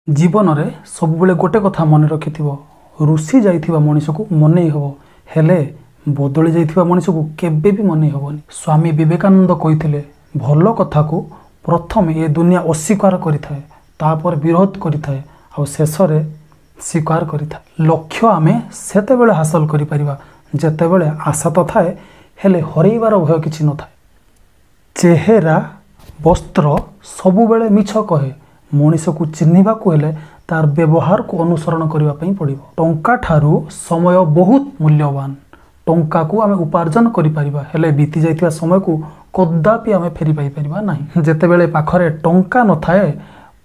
ଜୀବନରେ ସବୁବେଳେ ଗୋଟେ କଥା ମନେ ରଖିଥିବ, ରୁଷି ଯାଇଥିବା ମଣିଷକୁ ମନେଇ ହେବ, ହେଲେ ବଦଳି ଯାଇଥିବା ମଣିଷକୁ କେବେ ବି ମନେଇ ହେବନି। ସ୍ୱାମୀ ବିବେକାନନ୍ଦ କହିଥିଲେ, ଭଲ କଥାକୁ ପ୍ରଥମେ ଏ ଦୁନିଆ ଅସ୍ୱୀକାର କରିଥାଏ, ତାପରେ ବିରୋଧ କରିଥାଏ, ଆଉ ଶେଷରେ ସ୍ୱୀକାର କରିଥାଏ। ଲକ୍ଷ୍ୟ ଆମେ ସେତେବେଳେ ହାସଲ କରିପାରିବା ଯେତେବେଳେ ଆଶା ତ ଥାଏ, ହେଲେ ହରେଇବାର ଭୟ କିଛି ନଥାଏ। ଚେହେରା, ବସ୍ତ୍ର ସବୁବେଳେ ମିଛ କହେ। ମଣିଷକୁ ଚିହ୍ନିବାକୁ ହେଲେ ତାର ବ୍ୟବହାରକୁ ଅନୁସରଣ କରିବା ପାଇଁ ପଡ଼ିବ। ଟଙ୍କା ଠାରୁ ସମୟ ବହୁତ ମୂଲ୍ୟବାନ। ଟଙ୍କାକୁ ଆମେ ଉପାର୍ଜନ କରିପାରିବା, ହେଲେ ବିତି ଯାଇଥିବା ସମୟକୁ କଦାପି ଆମେ ଫେରି ପାଇପାରିବା ନାହିଁ। ଯେତେବେଳେ ପାଖରେ ଟଙ୍କା ନଥାଏ,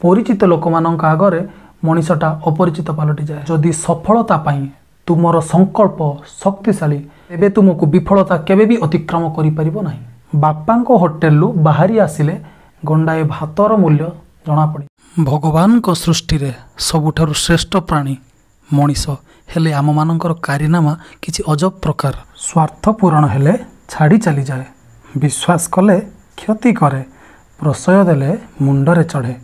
ପରିଚିତ ଲୋକମାନଙ୍କ ଆଗରେ ମଣିଷଟା ଅପରିଚିତ ପାଲଟିଯାଏ। ଯଦି ସଫଳତା ପାଇଁ ତୁମର ସଂକଳ୍ପ ଶକ୍ତିଶାଳୀ, ତେବେ ତୁମକୁ ବିଫଳତା କେବେ ବି ଅତିକ୍ରମ କରିପାରିବ ନାହିଁ। ବାପାଙ୍କ ହୋଟେଲରୁ ବାହାରି ଆସିଲେ ଗଣ୍ଡାଏ ଭାତର ମୂଲ୍ୟ ଜଣାପଡ଼େ। ଭଗବାନଙ୍କ ସୃଷ୍ଟିରେ ସବୁଠାରୁ ଶ୍ରେଷ୍ଠ ପ୍ରାଣୀ ମଣିଷ, ହେଲେ ଆମମାନଙ୍କର କାରିନାମା କିଛି ଅଜବ ପ୍ରକାର। ସ୍ୱାର୍ଥ ପୂରଣ ହେଲେ ଛାଡ଼ି ଚାଲିଯାଏ, ବିଶ୍ୱାସ କଲେ କ୍ଷତି କରେ, ପ୍ରଶୟ ଦେଲେ ମୁଣ୍ଡରେ ଚଢ଼େ,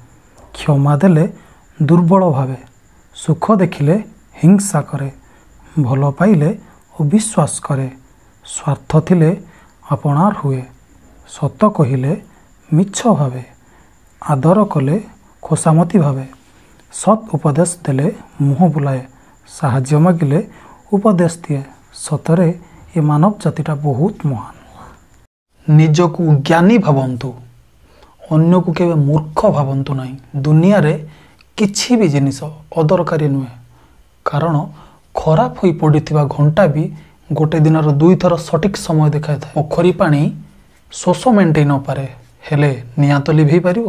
କ୍ଷମା ଦେଲେ ଦୁର୍ବଳ ଭାବେ, ସୁଖ ଦେଖିଲେ ହିଂସା କରେ, ଭଲ ପାଇଲେ ଅବିଶ୍ୱାସ କରେ, ସ୍ୱାର୍ଥ ଥିଲେ ଆପଣାର ହୁଏ, ସତ କହିଲେ ମିଛ ଭାବେ, ଆଦର କଲେ ଖୋସାମତି ଭାବେ, ସତ୍ ଉପଦେଶ ଦେଲେ ମୁହଁ ବୁଲାଏ, ସାହାଯ୍ୟ ମାଗିଲେ ଉପଦେଶ ଦିଏ। ସତରେ ଏ ମାନବ ଜାତିଟା ବହୁତ ମହାନ। ନିଜକୁ ଜ୍ଞାନୀ ଭାବନ୍ତୁ, ଅନ୍ୟକୁ କେବେ ମୂର୍ଖ ଭାବନ୍ତୁ ନାହିଁ। ଦୁନିଆରେ କିଛି ବି ଜିନିଷ ଅଦରକାରୀ ନୁହେଁ, କାରଣ ଖରାପ ହୋଇ ପଡ଼ିଥିବା ଘଣ୍ଟା ବି ଗୋଟେ ଦିନର ଦୁଇଥର ସଠିକ୍ ସମୟ ଦେଖାଇଥାଏ। ପୋଖରୀ ପାଣି ଶୋଷ ମେଣ୍ଟେଇ ନପାରେ, ହେଲେ ନିଆଁ ତ ଲିଭେଇ ପାରିବ।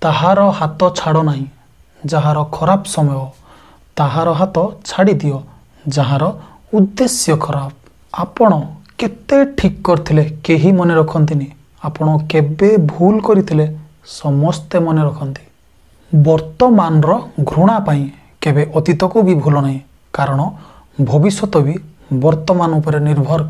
ତାହାର ହାତ ଛାଡ଼ ନାହିଁ ଯାହାର ଖରାପ ସମୟ, ତାହାର ହାତ ଛାଡ଼ିଦିଅ ଯାହାର ଉଦ୍ଦେଶ୍ୟ ଖରାପ। ଆପଣ କେତେ ଠିକ୍ କରିଥିଲେ କେହି ମନେ ରଖନ୍ତିନି, ଆପଣ କେବେ ଭୁଲ କରିଥିଲେ ସମସ୍ତେ ମନେ ରଖନ୍ତି। ବର୍ତ୍ତମାନର ଘୃଣା ପାଇଁ କେବେ ଅତୀତକୁ ବି ଭୁଲ ନାହିଁ, କାରଣ ଭବିଷ୍ୟତ ବି ବର୍ତ୍ତମାନ ଉପରେ ନିର୍ଭର।